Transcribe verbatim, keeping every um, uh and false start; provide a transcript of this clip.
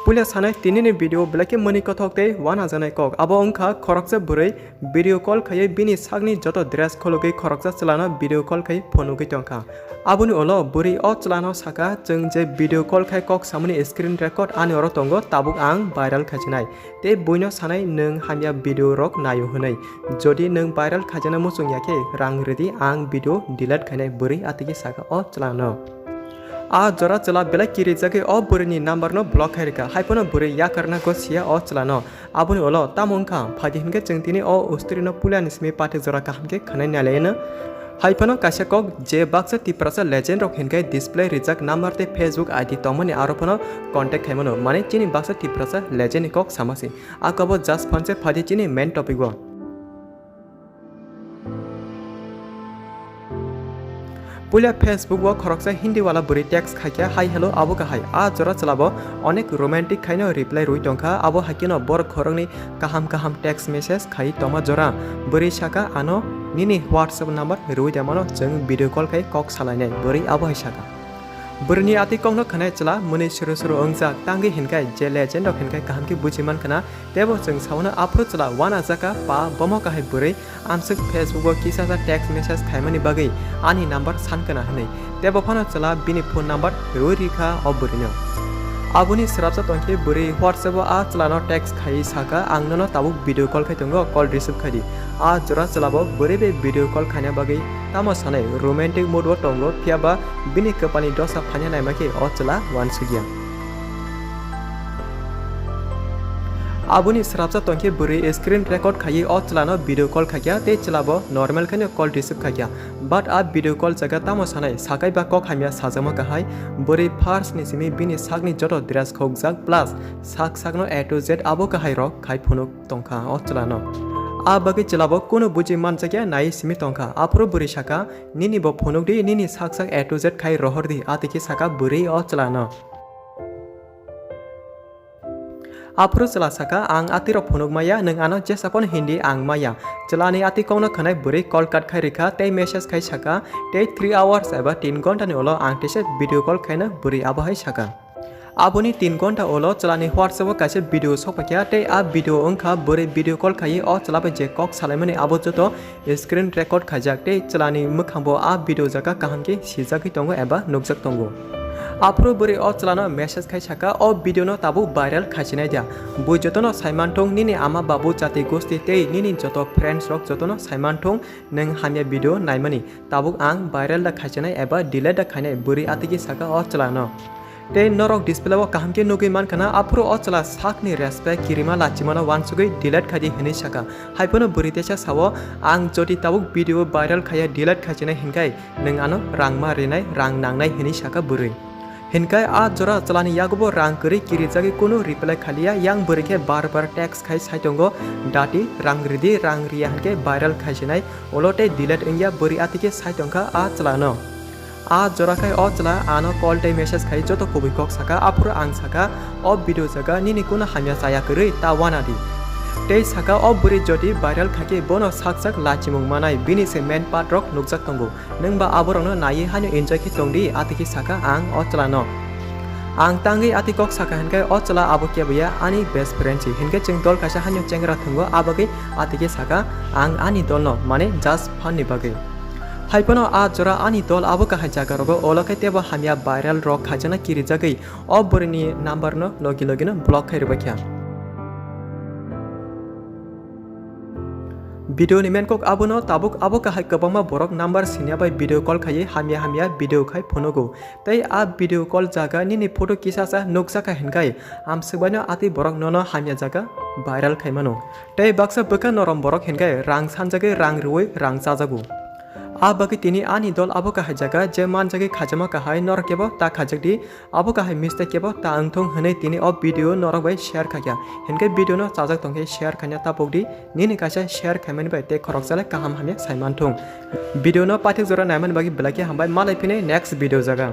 Puila sanai tinini video belai khe mwnwi kothok tei wanajaknai kok. Abo wngkha khoroksa bwrwi video call khaiwi bini sakni joto dress khulugwi khoroksa chwlano video call khai phunugwi tongkha. Aboni ulo bwrwi o chwlano sakha, "Chwng je video call khai kok samani screen record ani oro tongo, tabuk ang viral khaichinai." Tei buino sanai, "Nwng hamya video rok naio," hwnwi. "Jodi nwng viral khaijana muchung ya khe rang rwdi, ang video delete khainai," bwrwi atigi saka o chwlano. A jora chwla belai kirijagwi o bwrwini number no block khai rwkha, haiphano bwrwi yakarna go siya o chwlano. Aboni ulo tamo wngkha, phaidi hinkhe chwng tini o ustrino puilani simi pathik jora kaham khe khwnai nailaino. Haiphano kaisa kok je baksa Tiprasa legend rok hinkhe display rijak number tei Facebook I D tongmani aro phano contact khaimano, mane chini baksa Tiprasa legend ni kok sama se. Akabo just phanse phaidi chini main topic o. Puila Facebook o khoroksa Hindi wala bwrwi text khaikha, "Hi, hello, abo kahai." A jora chwlabo onek romantic khaino reply rwi tongkha, abo haikeno borok khoroknwi kaham kaham text message khai tongma jora. Bwrwi saka, "Ano nini WhatsApp number rwi de mano, chwng video call khai kok salainai," bwrwi abo hai saka. Bwrwini atwi kokno khwnai chwla mwnwi suru suru wngjak, tangwi hinkhai je legend rok hinkhai kaham khe buji mankha na, teibo chwng saono aphuru chwla wanajak kha, pa bomo kahai bwrwi amswk Facebook o kisa sa text message khaimani bagwi ani number sankha na hwnwi, teibo phano chwla bini phone number rwi rikha o bwrwino. Aboni swrapsa tongkhe bwrwi WhatsApp o a chwlano text khaiwi sakha, "Ang nono tabuk video call khai tongo, call receive khaidi." A jora chwlabo bwrwi bai video call khaina bagwi tamo sanai, romantic mood o tongo, phiya ba bini kwpalni dosa phaina naima khe o chwla uansukya. Aboni swrapsa tongkhe bwrwi screen record khaiwi o chwlano video call khaikha tei chwlabo normal khaino call receive khaikha. But a video call jaga tamo sanai, sakai ba kok hamya sajama kahai, bwrwi first ni simi bini sakni joto dress khokjak plus sak sakno A to Z abo kahai rok khai phunuk tongkha o chwlano. A bagwi chwlabo kunu buji manjakya nai simi tongkha. Aphuru bwrwi saka, "Nini bo phunukdi, nini sak sak A to Z khai rohordi," atiki saka bwrwi o chwlano. Aphuru chwla saka, "Ang atirok phunuk maya, nwng ano jesa phano hindi ang maya." Chwlani ati kokno khwnai bwrwi call cut khai rikha tei message khai saka, "Tei three hours eba tin ghonta ni ulo ang teisa video call khaino," bwrwi abo hai saka. Aboni tin ghonta ulo chwlani WhatsApp o kaisa video sokphaikha tei a video wngkha bwrwi video call khaiwi o chwla bai je kok salaimani abo joto screen record khaijak tei chwlani mwkhangbo a video jaga kaham khe sijagwi tongo eba nukjak tongo. Aphuru bwrwi o chwlano message khai saka, "O video no tabuk viral khaisinai dia. Bui jotono saimanthung, nini ama babu jati gosti tei nini joto friends rok jotono saimanthung, nwng hamya video naimani. Tabuk ang viral da khaisinai eba delete da khainai," bwrwi atigi saka o chwlano. Tei norok display o kaham khe nugwi mankha na, aphuru o chwla sakni respect kirima lachimano uansugwi delete khaidi hwnwi saka. Haiphano bwrwi teisa sao, "Ang jodi tabuk video viral khaiya delete khaisinai hinkhai, nwng ano rang ma rinai, rang nangnai," hwnwi saka bwrwi. Hinkhai a jora chwlani yagubo rang kwrwi kirijagwi kunu reply khaliya, yang bwrwi khe bar bar text khai sai tongo, "Dati, rang ridi, rang riya hinkhe viral khaisinai," ulo tei delete wngya bwrwi atiki sai tongkha a chwlano. A jora khai o chwla ano call tei message khai joto kubui kok saka, aphuru ang saka, "O video jaga nini kunu hamya chaya kwrwi ta wana di." Tei saka, "O bwrwi jodi viral khaikhe bono sak sak lachimung manai, bini se main part rok nukjak tongo. Nwng ba aborokno naiwi haino enjoy khe tongdi," atiki saka ang o chwlano. Ang tangwi ati kok saka hinkhai o chwla abo keboya ani best friend si. Hinkhe chwng dol kaisa haino chengra thwngo, abagwi atiki saka ang ani dolno, mane just fun ni bagwi. Haiphano a jora ani dol abo kahai jaga rogo, olo khe tebo hamya viral rok khaijana kirijagwi o bwrwini number no logi logi no block khai rwbaikha. Video ni main kok abono, tabuk abo kahai kwbangma borok number sinya bai video call khaiwi hamya hamya video khai phunugo. Tei a video call jaga nini photo kisa sa nukjakha hinkhai amswkbaino atwi borok nono hamya jaga viral khaimano. Tei baksa bwkha norom borok hinkhai rang sanjagwi rang rwui rang chajago. A bagwi tini ani dol abo kahai jaga je manjagwi khaijama kahai norok kebo ta khaijakdi, abo kahai mistake kebo ta wngthung hwnwi tini o video norok bai share khaikha. Hinkhe video no chajak tongkhe share khaina tapokdi, nini kaisa share khaimani bai tei khoroksa le kaham hamya saimanthung. Video no paithak jora naimani bagwi belai khe hambai, malai phini next video jaga.